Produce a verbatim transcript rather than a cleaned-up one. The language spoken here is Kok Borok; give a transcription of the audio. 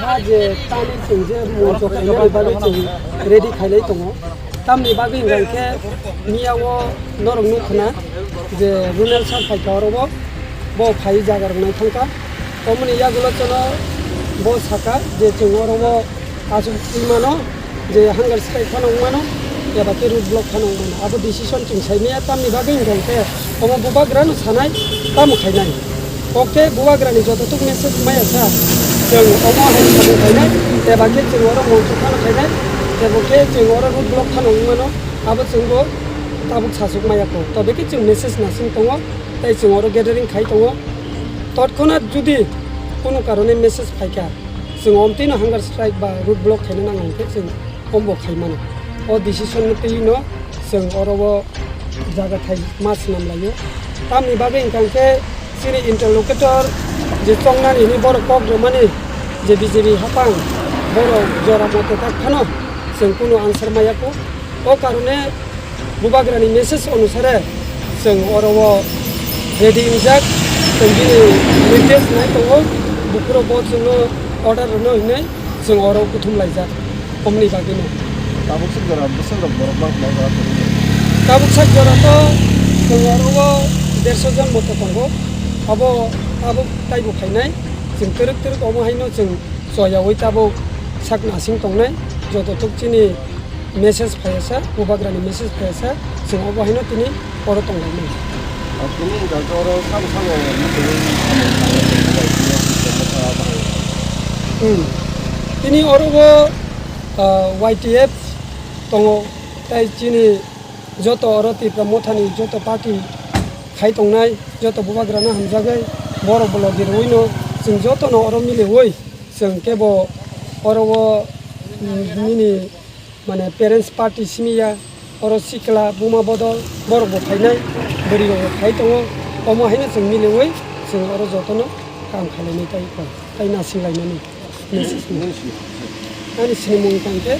A je tani chwng je moncho khainani bagwi chwng ready khailai tongo. Tamni bagwi hwnkha khe miya o norok nukha na je Runel sir phaikha oro bo, bo phai jaga rok naithangkha. Omoni yagulo chwngno bo sakha je chwng oro o aswk twi mano. Je hunger strike phano wng mano, eba khe road block phano wng mano. Abo decision chwng sai maya, tamni bagwi hwnkha khe omo bubagrano sanai, tamo khainai. Kok khe bubagrani joto tuk message maya sa, chwng omo hai samung khainai, eba khe chwng oro moncho phano khainai, ebo khe chwng oro road block phano wng mano, abo chwngbo tabuk sasuk maya kho. Tobe khe chwng message nasing tongo, tei chwng oro gathering khai tongo. Totkhonat judi kunu karone message phaikha, chwng omtwino hunger strike ba road block khaina nango hwnkhe chwng ombo khai mano. O decision no twi no chwng oro o jaga thai ma swnam laio. Tamni bagwi hwnkha hwnkhe chini interlocutor je chongnani hwnwi borok kok rwmani je B J P hapang borok jora mote tak phano chwng kunu answer maya kho. O karone bubagrani message onusare chwng oro o ready wngjak, chwng bini nirdesh nai tongo, buphuru bo chwngno order rwno hinwi chwng oro kuthum laijak, omoni bagwino. Tabuk swk jora bwswk rok borok bang khlai jora kwrwi. Tabuk sak jora to chwng oro o derso jon moto tongo, abo tabuk taibo phainai, chwng twrwk twrwk omo haino chwng choyaui tabuk sak nasing tongnai, joto tok chini message phaiya sa, bubagrani message phaiya sa, chwng obo haino tini oro tonglaimani. Tini wngkha khe oro sabo sabo muchungwi samung tangwi tongmani bahai. Hmm. Tini oro bo, ah, Y T F tongo, tei chini joto oro Tipra Mothani joto party khai tongnai, joto bubagrano hamjagwi borok bo logi rwino chwng jotono oro miliwi chwng kebo oro o, mm, nini mane parents party simi ya, oro sikla buma bodol borok bo phainai, bwrwi rok bo phai tongo, omo haino chwng miliwi chwng oro jotono kam khlainai tai kho, tai nasing lainani message ni. Ani sinimung tangkhe